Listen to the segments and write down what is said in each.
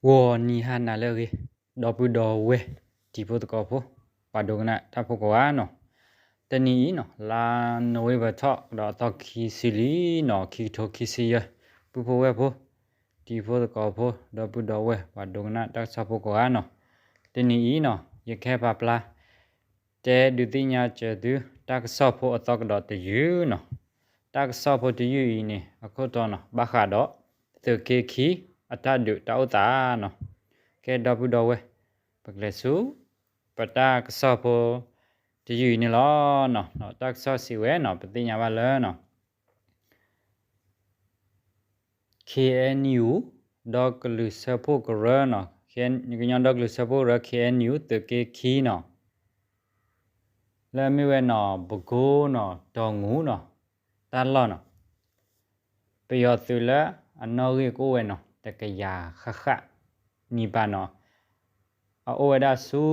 ဂီၤနံၤဟါနၤလၢအဂ့ၤ, ဒီပုၢ်ဒီဝဲၢ် တံၤဖိသကိးဖိ, ပှၤဒိကနၣ်တၢ်ဖိကိးဂၤနီၤ, တနံၤအံၤနီၤ လါနိၣ်ဝ့ဘၢၣ်ထီၣ် ဒီးအသီခံဆံလွံၢ်နီၤ ခံကထိခံဆံယဲၢ်, ပုၢ်ဖိဝဲၢ်ဖိ, တံၤဖိသကိးဖိ ဒီပုၢ်ဒီဝဲၢ် ပှၤဒိကနၣ်တၢ်ကစီၣ်ဖိကိးဂၤနီၤ, တနံၤအံၤနီၤ ယကဟဲပာ်ဖျါ တဲဒုးသ့ၣ်ညါစၢၤသု တၢ်ကစီၣ်ဖိအသီကဒီးတယုၢ်နီၤ, တၢ်ကစီၣ်ဖိတယုၢ်အံၤန့ၣ် အခိၣ်တီနီၤ ဘၣ်ဃးဒီး သုးက့ခံ အတၢ်ဒုးတၢ်အိၣ်သးနီၤ, ကဲဒီပုၢ်ဒီဝဲၢ်, ပကလဲၤဆူ ပတၢ်ကစီၣ်ဖိ တယုၢ်အံၤန့ၣ်လီၤ. တၢ်ကစီၣ်စံးဝဲနီၤ ပသ့ၣ်ညါဘၣ်လၢနီၤ ခ့ၣ်အဲၣ်ယူၣ် ဒီကလုာ်စၢဖှိၣ်ကရၢနီၤ, ကညီဒီကလုာ်စၢဖှိၣ်ကရၢ ခ့ၣ်အဲၣ်ယူၣ် သုးက့ခံနီၤ, လၢအမ့ၢ်ဝဲနီၤ ပကိနီၤ တီၢ်ငူနီၤ, တၢ်လီၢ်နီၤ, ပယီၤသုးလၢအနီၣ်ဂံၢ်ကအိၣ်ဝဲနီၤ တကယၤဃၣ်ဃၣ်နံၣ်ပၢၢ်နီၤ, အအိၣ်ဝဲဒၣ်ဆူ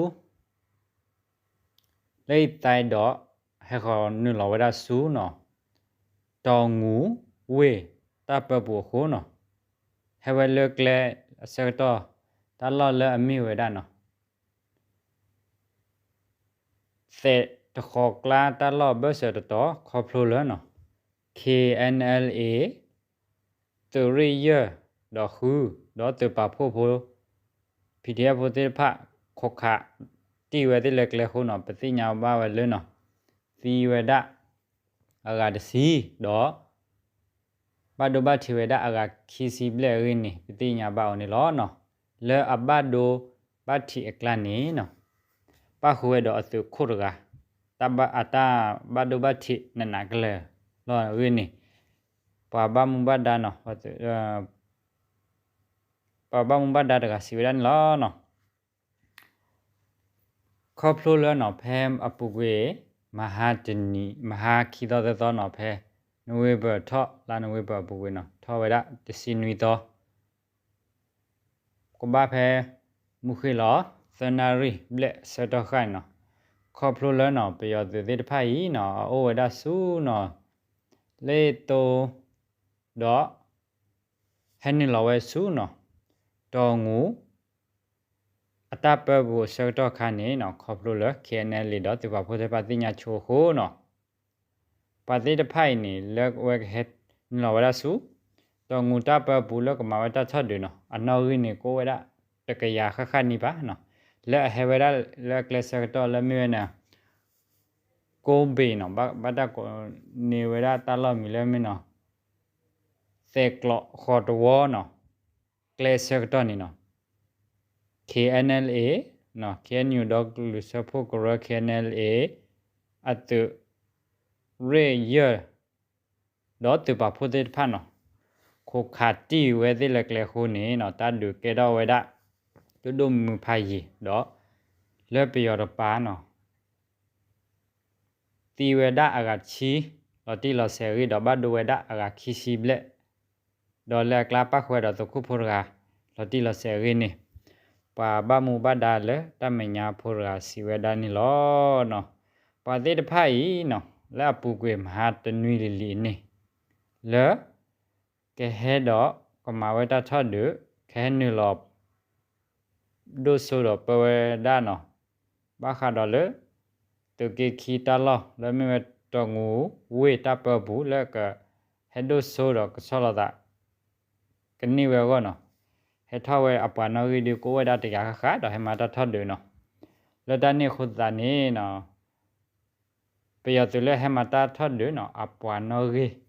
လၢအံၤသဲဒီး ဟဲဃီၤနုာ်လီၤဝဲဒၣ်ဆူနီၤ တီၢ်ငူဝ့ၢ်တၢ်ပၢပူၤအဃိနီၤ, ဟဲဝဲလၢကျဲအဆၢကတီၢ် တၢ်လီၢ်လၢအမ့ၢ်ဝဲဒၣ်နီၤ သဲးတဃီၤကျါတၢ်လီၢ်ဘၢၣ်စၢၤတတီၤ ခီဖျိလၢနီၤ ခ့ၣ်အဲၣ်အလ်အ့ သုးရ့ၣ်ယဲၢ်ဒီးဃု ဒီးသုးပာ်ဖှိၣ်ဖိ PDF ဖိသ့ၣ်တဖၣ် ခိးခးတံၢ်ဝဲသ့ၣ်လၢကျဲအဃိနီၤ ပသ့ၣ်ညါဘၣ်ဝဲလၢနီၤ သံဝဲဒၣ်အဂၤတဆံ ဒီး ဘၣ်ဒိဘၣ်ထံးဝဲဒၣ်အဂၤခံဆံဘျဲၣ်အဂ့ၢ်န့ၣ် ပသ့ၣ်ညါဘၣ်အီၤန့ၣ်လီၤနီၤ. လၢအဘၣ်ဒိဘၣ်ထံးအကျါန့ၣ်နီၤ ပၣ်ဃုာ်ဝဲဒီးအသုးခိၣ်တဂၤ တၢ်ဘၣ် အတၢ်ဘၣ်ဒိဘၣ်ထံးနးနးကလဲာ်လီၤအဂ့ၢ်န့ၣ် ပှၤဘၣ်မူဘၣ်ဒါနီၤ ပှၤဘၣ်မူဘၣ်ဒါတဂၤစံးဝဲဒၣ်န့ၣ်လီၤနီၤ. ခီဖျိလၢနီၤ ဖဲအပူၤကွံာ် မဟါတနံၤ မဟါခံသီသၢသီနီၤ ဖဲ နိၣ်ဝ့ဘၢၣ်ထီၣ် လါနိၣ်ဝ့ဘၢၣ်အပူၤကွံာ်နီၤ ထီၣ်ဝဲဒၣ်တဆံနွံသီ ကဘၣ်ဖဲ မုၢ်ဃ့ၢ်လီၤ သၢနၣ်ရံၣ်ဘျဲၣ်ဆၢကတီၢ်ဃၣ်န့ၣ်နီၤ ခီဖျိလၢနီၤ ပယီၤသုးသ့ၣ်တဖၣ်အံၤနီၤ အအိၣ်ဝဲဒၣ်ဆူနီၤ လ့ၣ်သိ ဒီး ဟဲနုာ်လီၤဝဲဆူနီၤ တီၢ်ငူ အတၢ်ပၢပူၤအဆၢကတီၢ်ခါန့ၣ်နီၤ ခီဖျိလၢ ခ့ၣ်အဲၣ်အလ်အ့ ဒီးသုးပာ်ဖှိၣ်သ့ၣ်တဖၣ်သ့ၣ်ညါဆိအဃိနီၤ ပှၤသ့ၣ်တဖၣ်အံၤန့ၣ် လၢအဝဲကဟဲနုာ်လီၤဝဲဒၣ်ဆူ တီၢ်ငူတၢ်ပၢပူၤလၢကမၤဝဲတၢ်ထီၣ်ဒုးနီၤ အနီၣ်ဂံၢ်န့ၣ် ကအိၣ်ဝဲဒၣ်တကယၤဃၣ်ဃၣ်နံၣ်ပၢၢ်နီၤ လၢအဟဲဝဲဒၣ်လၢအကျဲဆၢကတီၢ်လၢမ့ၢ်ဝဲန့ၣ် ကိးဘ့ၣ်နီၤ ဘၣ်တၢ်ကိးန့ၢ်ဝဲဒၣ်တၢ်လီၢ်မံၤလၢမ့ၢ်နီၤ သဲးကျိးဃီတဝီနီၤ ကျဲဆၢကတီၢ်န့ၣ်နီၤ ခ့ၣ်အဲၣ်အလ်အ့ ခ့ၣ်အဲၣ်ယူၣ် ဒီကလုာ်စၢဖှိၣ်ကရၢ ခ့ၣ်အဲၣ်အလ်အ့ အသုးရ့ၣ်ယဲၢ် ဒီးသုးပာ်ဖှိၣ်သ့ၣ်တဖၣ်နီၤ ခိးခးတံၢ်ဝဲသ့ၣ်လၢကျဲအဃိန့ၣ်နီၤ တၢ်ဒုးကဲထီၣ်ဝဲဒၣ် ဒိၣ်ဒိၣ်မုၢ်မုၢ်ဖးယံၤ ဒီး လၢပယီၤတကပၤနီၤ သံဝဲဒၣ်အဂၤတဆံ လီၤတံၢ်လီၤဆဲးအဂ့ၢ် ဒီးဘၣ်ဒိဝဲဒၣ်အဂၤခံဆံဘျဲၣ် ဒီးလၢအကျါပၣ်ဃုာ်ဝဲဒီးသုးခိၣ်ဖိတဂၤ လီၤတံၢ်လီၤဆဲးအဂ့ၢ်န့ၣ် ပှၤဘၣ်မူဘၣ်ဒါလၢတၢ်မဲာ်ညါဖိတဂၤစံးဝဲဒၣ်န့ၣ်လီၤနီၤ. ပှၤသ့ၣ်တဖၣ်အံၤနီၤ လၢအပူၤကွံာ်မဟါတနွံလံၤလံၤန့ၣ် လၢ ကဟဲဒီးကမၤဝဲတၢ်ထီၣ်ဒုး ကဟဲနုာ်လီၤ ဒိၣ်စိဒီးပၢဝဲဒၣ်နီၤ ဘၣ်ဃးဒီးလၢ သုးက့ခံတၢ်လီၢ် လၢမ့ၢ်ဝဲတီၢ်ငူဝ့ၢ်တၢ်ပၢပူၤ လၢကဟဲဒိၣ်စိဒီးကဆီၣ်လီၤသး ကန့ၢ်ဝဲအဂီၢ်နီၤ ဟဲထီၣ်ဝဲအပှၤနီၣ်ဂံၢ်ဒုးကအိၣ်ဝဲဒၣ်တကယၤဃၣ်ဃၣ် ဒီးဟဲမၤတၢ်ထီၣ်ဒုးနီၤ လၢတၢ်န့ၣ်အဃိသတးန့ၣ်နီၤ ပယီၤသုးလၢဟဲမၤတၢ်ထီၣ်ဒုးနီၤ အပှၤနီၣ်ဂံၢ်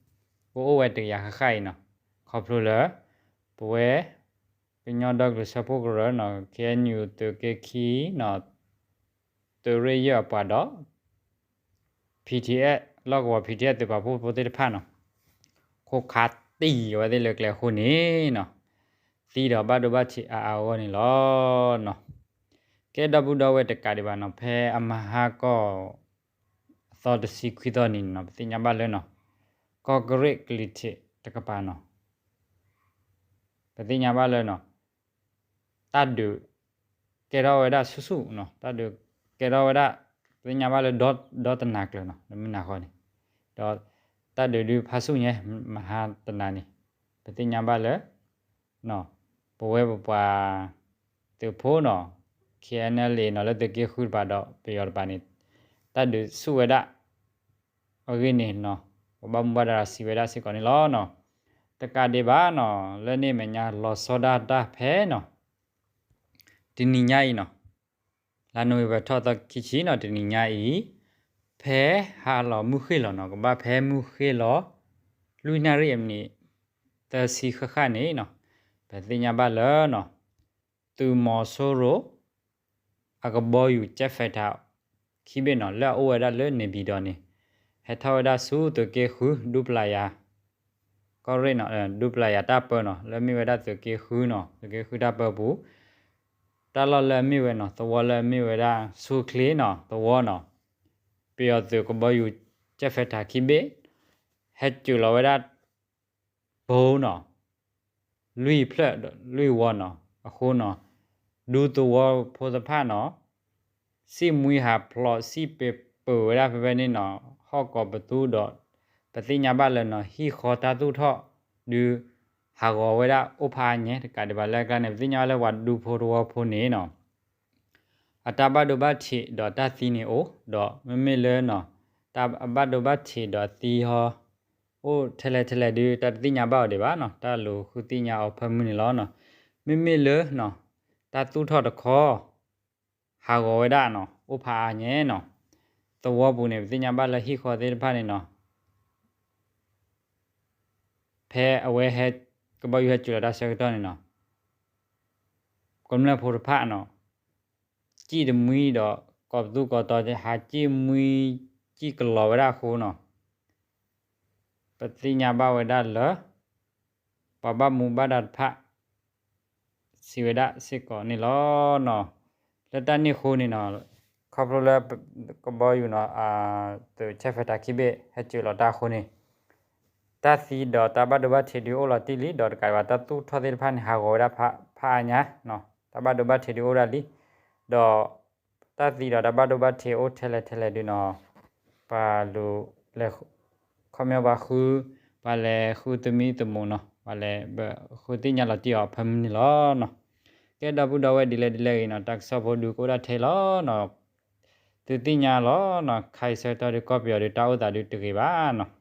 ကအိၣ်ဝဲတကယၤဃၣ်ဃၣ်အံၤနီၤ ခီဖျိလၢ ပဝဲ ကညီဒီကလုာ်စၢဖှိၣ်ကရၢနီၤ ခ့ၣ်အဲၣ်ယူၣ် သုးက့ခံနီၤ သုးရ့ၣ်ယဲၢ်အပှၤဒီး PDF လီၢ်ကဝီၤ PDF သုးပာ်ဖှိၣ်ဖိသ့ၣ်တဖၣ်နီၤ ခိးခးတံၢ်အဝဲသ့ၣ်လၢကျဲအဃိန့ၣ်နီၤ သံဒီးဘၣ်ဒိဘၣ်ထံးအါအါအဂီၢ်န့ၣ်လီၤနီၤ. ကဲဒီပုၢ်ဒီဝဲၢ်တကးဒံးဘၣ်နီၤ ဖဲအမဟါကီၢ် အသီတဆံခွံသီနံၤန့ၣ်နီၤ ပသ့ၣ်ညါဘၣ်လၢနီၤ ကီၢ်ကရ့ၣ်ကလံၤထံးတကပၤနီၤ ပသ့ၣ်ညါဘၣ်လၢနီၤ တၢ်ဒုး ကဲထီၣ်ဝဲဒၣ်ဆူၣ်ဆူၣ်နီၤ တၢ်ဒုးကဲထီၣ်ဝဲဒၣ် ပသ့ၣ်ညါဘၣ်လၢ ဒီတနၤကျၢၤနီၤ လၢမုၢ်နၤဃီန့ၣ် ဒီးတၢ်ဒုးဒုးဖးဆူၣ်ညါ မဟါတနၤန့ၣ် ပသ့ၣ်ညါဘၣ်လၢ နီၤ ပဝဲပပှၤသုးဖိနီၤ K N L A နီၤ လၢသုးက့ဃုတပၤဒီးပယီၤတပၤန့ၣ် တၢ်ဒုးဆူၣ်ဝဲဒၣ် အဂ့ၢ်န့ၣ်နီၤ ပဘၣ်မူဘၣ်ဒါစံးဝဲဒၣ်စ့ၢ်ကီးန့ၣ်လီၤနီၤ. တကးဒံးဘၣ်နီၤ လၢန့ၣ်အမဲာ်ညါလီၤဆီဒၣ်တၢ်ဖဲနီၤ တနံၤညါအံၤနီၤ လါနိၣ်ဝ့ဘၢၣ်ထီၣ်သီခံဆံနီၤ တနံၤညါအံၤ ဖဲဟါလီၤမုၢ်ဃ့ၢ်လီၤနီၤ ကဘၣ်ဖဲမုၢ်ဃ့ၢ်လီၤ လွံၢ်နၣ်ရံၣ်အမံးနံး သၢဆံဃၣ်ဃၣ်န့ၣ်နီၤ ပသ့ၣ်ညါဘၣ်လၢနီၤ သုးမီၤစိရိၤ အကဘီယူၤ Jet Fighter ခံဘ့ၣ်နီၤ လၢအအိၣ်ဝဲဒၣ်လၢန့ၣ်ပံၤဒီးန့ၣ် ဟဲထီၣ်ဝဲဒၣ်ဆူသုးက့ဃု ဒူပျၤယၤ ကီၢ်ရ့ၣ်နီၤ ဒူပျၤယၤတၢ်ပၢနီၤ လၢအမ့ၢ်ဝဲဒၣ်သုးက့ဃုနီၤ သုးက့ဃုတၢ်ပၢပူၤ တၢ်လီၢ်လၢအမ့ၢ်ဝဲနီၤ သဝီလၢအမ့ၢ်ဝဲဒၣ်ဆူချ့နီၤ သဝီနီၤ ပယီၤသုးကဘီယူၤ Jet Fighter ခံဘ့ၣ် ဟဲစၢၤလီၤဝဲဒၣ် ဘိနီၤ လွံၢ်ဖျၢၣ်ဒီးလွံၢ်ဝီနီၤ အဃိနီၤ ဒူသဝီဖိတဖၣ်နီၤ စံၣ်မှံဟးဖျိးစံၣ်ပၢၤပၢၤဝဲဒၣ်ဖဲဖဲန့ၣ်နီၤ ဟီၣ်ကိးပသူဒီး ပသ့ၣ်ညါဘၣ်လၢနီၤ ဟံၣ်ဃီတၢ်သူၣ်ထီၣ်ဒုး ဟးဂီၤဝဲဒၣ်အိၣ်ဖးအါညါ တကးဒံးဘၣ်လၢအကျါန့ၣ် ပသ့ၣ်ညါဘၣ်လၢပှၤဒူဖိတဝီဖိန့ၣ်နီၤ အတၢ်ဘၣ်ဒိဘၣ်ထံးဒီးတၢ်သံန့ၣ်အိၣ် ဒီးမ့မ့ၢ်လၢနီၤ တၢ်အဘၣ်ဒိဘၣ်ထံးဒီးသံဟီ အိၣ်ထဲလဲၣ်ထဲလဲၣ်ဒုး တၢ်တသ့ၣ်ညါဘၣ်အီၤဒံးဘၣ်နီၤ တၢ်လူၤဃုသ့ၣ်ညါအီၤဖၢမုၢ်န့ၣ်လီၤနီၤ. မ့မ့ၢ်လၢနီၤ တၢ်သူၣ်ထီၣ်တခီ ဟးဂီၤဝဲဒၣ်နီၤ အိၣ်ဖးအါညါနီၤ သဝီပူၤန့ၣ် ပသ့ၣ်ညါဘၣ်လၢဟံၣ်ဃီသ့ၣ်တဖၣ်န့ၣ်နီၤ ဖဲအဝဲဟဲ ကဘီယူၤဟဲစၢၤလီၤတၢ်ဆၢကတီၢ်န့ၣ်နီၤ ကမျၢၢ်ဖိတဖၣ်နီၤ စံၣ်တမှံဒီး ကိးပသူကိးတီၤ ဟးစံၣ်မှံ စံၣ်ကလီၤဝဲဒၣ်အဃိနီၤ ပသ့ၣ်ညါဘၣ်ဝဲဒၣ်လၢ ပှၤဘၣ်မူဘၣ်ဒါတဖၣ် စံးဝဲဒၣ်စ့ၢ်ကီးန့ၣ်လီၤနီၤ. လၢတၢ်န့ၣ်အဃိန့ၣ်နီၤ ခီဖျိလၢ ကဘီယူၤနီၤ သုး Jet Fighter ခံဘ့ၣ် ဟဲစၢၤလီၤတၢ်အဃိန့ၣ် တၢ်သံဒီးတၢ်ဘၣ်ဒိဘၣ်ထံးဒုးအိၣ်လီၤတံၢ်လံ ဒီးတကးဒံးဘၣ်တၢ်သူၣ်ထီၣ်သ့ၣ်တဖၣ်န့ၣ် ဟးဂီၤဝဲဒၣ်ဖးအါညါ တၢ်ဘၣ်ဒိဘၣ်ထံးဒုးအိၣ်ဒၣ်လံ ဒီး တၢ်သံဒီးတၢ်ဘၣ်ဒိဘၣ်ထံးအိၣ်ထဲလဲၣ်ထဲလဲၣ်ဒုးနီၤ ပှၤလူၤလဲၤ ခီပညီပှၤဃု ပှၤလဲၤဃုသမံသမိးနီၤ ပှၤလဲၤဃုသ့ၣ်ညါလီၤတံၢ်အီၤဖၢမုၢ်န့ၣ်လီၤနီၤ. ကဲဒီပုၢ်ဒီဝဲၢ်ဒ်လဲၣ်ဒ်လဲၣ်ဂ့ၤနီၤ တၢ်ကစီၣ်ဖိဒုးကအိၣ်ဒၣ်ထဲလီၤနီၤ သုသ့ၣ်ညါလီၤနီၤ ခါအံၤဆၢကတီၢ်ဒုးကီၢ်ပယီၤဒုးတၢ်အိၣ်သးဒုးတဂ့ၤဘၣ်နီၤ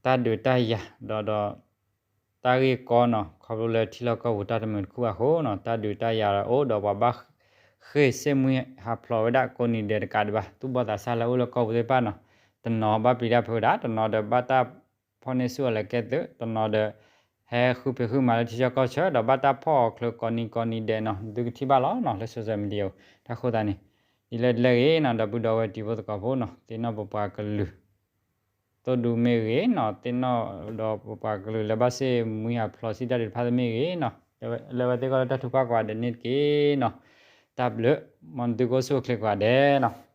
တၢ်ဒုးတၢ်ယၤဒီးဒီး တၢ်ဂ့ၢ်ကီနီၤ ခီဖျိလၢထံလီၢ်ကီၢ်ပူၤတၢ်တမုာ်တခုဘၣ်အဃိနီၤ တၢ်ဒုးတၢ်ယၤဒီးအိၣ်ဒီးပှၤဘၣ် ဃ့ၢ်စ့ၣ်မှံဟးဖျိးဝဲဒၣ်ကိးနံၤဒဲးတကးဒံးဘၣ် သူၣ်ဘီၣ်သးစၢ်လၢအိၣ်လၢကီၢ်ပူၤသ့ၣ်တဖၣ်နီၤ တနီၤဘၣ်ပျံၤတၢ်ဖုးဒၣ် တနီၤဒီးဘၣ်တၢ်ဖီၣ်န့ၢ်ဆူၣ်အီၤလၢကဲသုး တနီၤဒီး ဟဲဃုဖံးဃုမၤလၢထံဆၢကီၢ်ဆၢ ဒီးဘၣ်တၢ်ဖီၣ်အီၤချုးကိးနံၤကိးနံၤဒဲးနီၤ သုကထံၣ်ဘၣ်လီၤနီၤ လၢ social media တၢ်ဃိသတးန့ၣ် ဒ်လဲၣ်ဒ်လဲၣ်ဂ့ၤနီၤ ဒီပုၢ်ဒီဝဲၢ်တံၤဖိသကိးဖိနီၤ သ့ၣ်နီၣ်ပပှၤကလုာ် သိၣ်ဒူမ့ၢ်ဂ့ၤနီၤ သ့ၣ်နီၣ်ဒီးပပှၤကလုာ်လၢဘၣ်စ့ၣ်မှံဟးဖျိးစံၣ်တၢ်ဒုးတဖၣ်မ့ၢ်ဂ့ၤနီၤ လၢအဝဲသ့ၣ်ကီၢ်လၢတၢ်ထုကဖၣ်ကွၢ်ဒဲးန့ၣ်တက့ၢ်နီၤ တၢ်ဘျုး မ်သုကအိၣ်ဆူၣ်အိၣ်ချ့ကွၢ်ဒဲးနီၤ